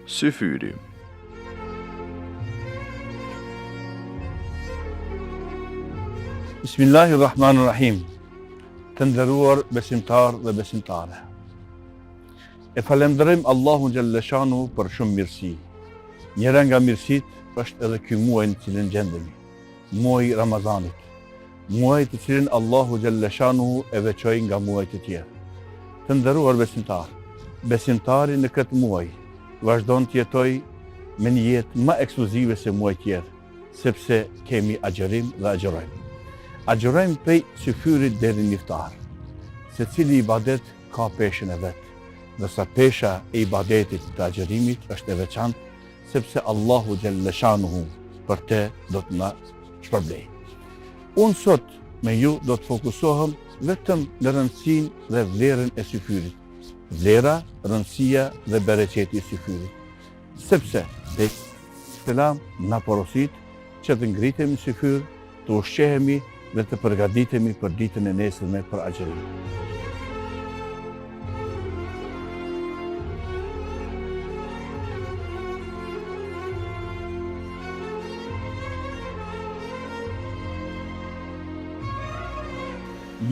Syfyri. Bismillahirrahmanirrahim. Të nderuar besimtarë dhe besimtare. E falënderojmë Allahun xhelleshanuhu për shumë mirësi. Njëra nga mirësitë është edhe ky muaj në cilin gjendemi, muaji i Ramazanit. Muaj të cilin Allahu xhelleshanuhu e veçoi nga muajt e tjerë. Të nderuar besimtarë, besimtari në këtë muaj vazhdon të jetojë me një jetë më ekskluzive se muajt tjerë, sepse kemi agjërim dhe agjërojmë. Agjërojmë prej syfyrit deri në iftar. Secili ibadet ka peshën e vet, ndërsa pesha e ibadetit të agjërimit është e veçantë sepse Allahu xhelleshanuhu për te do të na shpërblejë. Unë sot me ju do të fokusohem vetëm në rëndësinë dhe vlerën e syfyrit. Vlera, rëndësia dhe bereqeti i syfyrit. Sepse, Pejgamberi na porosit që të ngritemi në syfyr, të ushqehemi dhe të përgatitemi për ditën e nesërme për agjërim.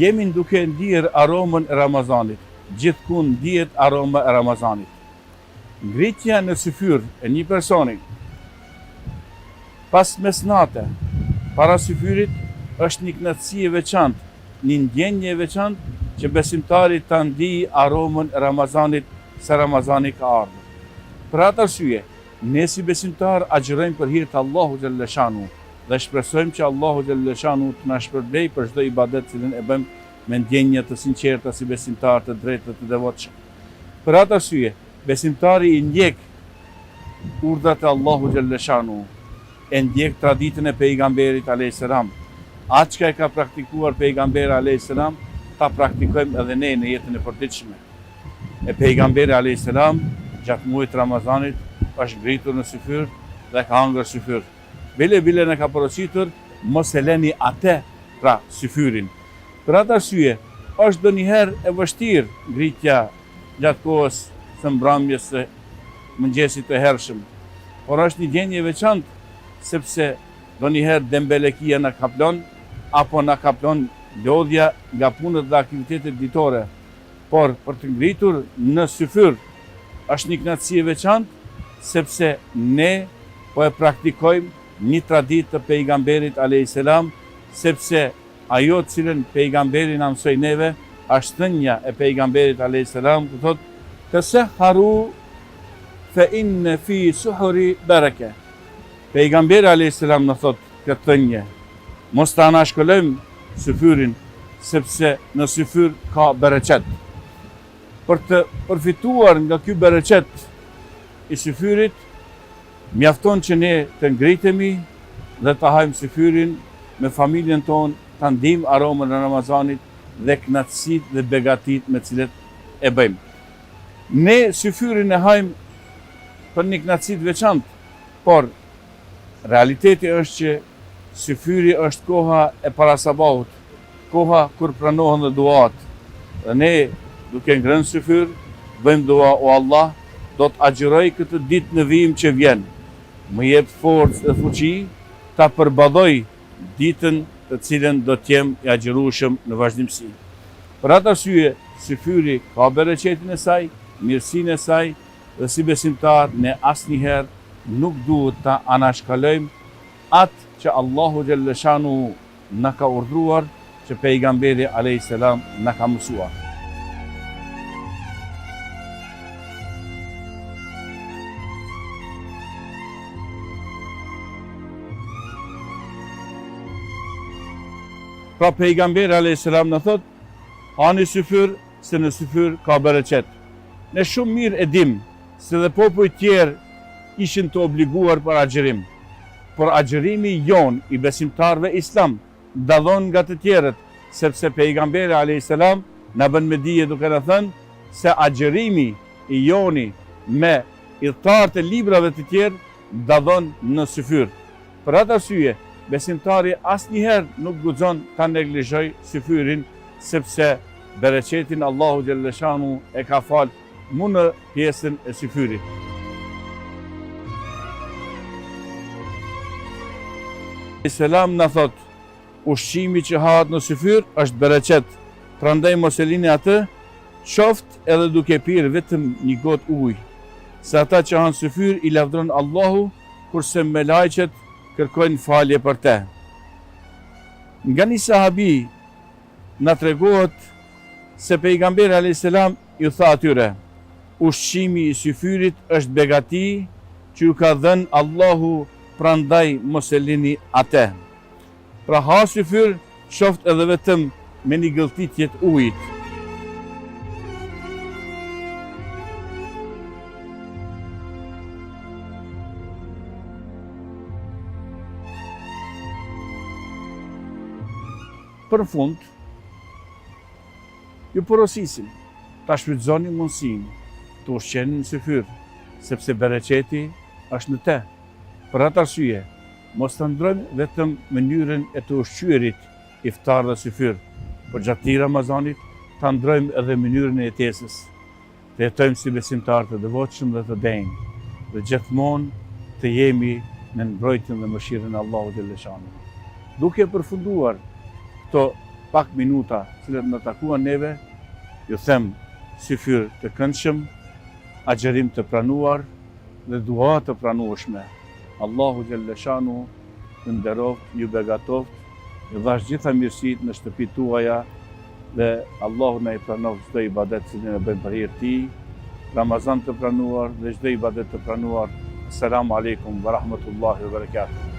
Jemi duke ndier aromën e Ramazanit, gjithkund ndihet aroma e Ramazanit. Ngritja në syfyr e një personi pas mesnate, para syfyrit, është një kënaqësi e veçantë, një ndjenjë e veçantë që besimtari ta ndijë aromën e Ramazanit se Ramazani ka ardhur. Për atë arsye, ne si besimtarë agjërojmë për hir të Allahut xhelleshanuhu dhe shpresojmë që Allahu xhelleshanuhu të na shpërblejë për çdo ibadet të cilin e bëjmë me ndjenja të sinqerta si besimtarë të drejtë dhe të devotshëm. Për atë arsye, besimtari i ndjek urdhrat e Allahut xhelleshanuhu, e ndjek traditën e Pejgamberit alejhi selam. Atë çka e ka praktikuar Pejgamberi alejhi selam, ta praktikojmë edhe ne në jetën e përditshme. E Pejgamberi alejhi selam gjatë muajit të Ramazanit është ngritur në syfyr dhe ka hangër syfyr. Bile bile na ka porositur mos e leni atë, pra syfyrin. Për atë arsye, është ndonjëherë e vështirë ngritja gjatë kohës së mbrëmjes së mëngjesit të hershëm, por është një gjendje e veçantë sepse ndonjëherë dembelekia na kaplon apo na kaplon lodhja nga punët dhe aktivitetet ditore, por për të ngritur në syfyr është një kënaqësi e veçantë sepse ne po e praktikojmë një traditë të Pejgamberit alejhi selam sepse Ajo të cilën Pejgamberi na mësoi neve është thënia e Pejgamberit alejhi selam ku thotë, Tesehharu fe inne fi suhuri bereke. Pejgamberi alejhi selam na thotë këtë thënie, mos ta anashkalojmë syfyrin, sepse në syfyr ka bereqet. Për të përfituar nga ky bereqet i syfyrit, Mjafton që ne të ngritemi dhe ta hajmë syfyrin me familjen tonë, ta ndijmë aromën e Ramazanit dhe kënaqësitë dhe begatitë me të cilët e bëjmë. Ne syfyrin e hajmë për një kënaqësi të veçantë, por realiteti është që syfyri është koha e para sabahut, Koha kur pranohen dhe duatë dhe ne duke ngrënë syfyr bëjmë dua o Allah do të agjëroj këtë ditë në vijim që vjen më jep forcë dhe fuqi ta përballoj ditën të cilën do të jem i agjërueshëm në vazhdimësi. Për atë arsye syfyri ka bereqetin e saj, mirësinë e saj dhe si besimtar ne asnjëherë nuk duhet ta anashkalojmë atë që Allahu xhelleshanuhu na ka urdhëruar që Pejgamberi alejhi selam na ka mësuar. Pra Pejgamberi alejhi selam na thotë, hani syfyr se në syfyr ka bereqet. Ne shumë mirë e dimë se dhe popujt tjerë ishin të obliguar për agjërim. Por agjërimi jonë i besimtarëve islam dallon nga të tjerët, sepse Pejgamberi alejhi selam na bën me dije duke na thënë se agjërimi i joni me ithtarët e librave të tjerë dallon në syfyr. Për atë arsye, besimtari asnjëherë nuk guxon ta neglizhojë syfyrin, sepse bereqetin Allahu xhelleshanuhu e ka falë mu në pjesën e syfyrit. Selam na thotë, ushqimi që hahet në syfyr është bereqet, prandaj mos e lini atë, qoftë edhe duke pirë vetëm një gotë ujë, se ata që hanë syfyr i lavdëron Allahu, kurse melajqet kërkojnë falje për te. Nga një sahabi na tregohet se Pejgamberi alejhi selam ju tha atyre, Ushqimi i syfyrit është begati që ju ka dhënë Allahu prandaj mos e lini ate. Pra ha syfyr qoftë edhe vetëm me një gëlltitje të ujit. Për në fund, ju porosisim ta shfrytëzoni mundësinë të ushqeni në syfyr, sepse bereqeti është në te. Për atë arsye, mos të ndrojmë vetëm mënyrën e të ushqyerit iftar dhe syfyr, por gjatë tërë Ramazanit ta ndrojmë edhe mënyrën e jetesës. Të jetojmë si besimtarë të devotshëm dhe të denjë dhe gjithmonë të jemi nën mbrojtjen dhe mëshirën e Allahut xhelleshanuhu. Duke përfunduar këto pak minuta të cilat na takuan neve, ju them syfyr të këndshëm, agjërim të pranuar dhe dua të pranueshme. Allahu xhelleshanuhu ju nderoftë, ju begatoftë, ju dhashtë gjitha mirësitë në shtëpitë tuaja dhe Allahu na i pranoftë çdo ibadet të cilin e bëjmë për hir të Tij. Ramazan të pranuar dhe çdo ibadet të pranuar. Selamu alejkum ve rahmetullahi ve berekatuh.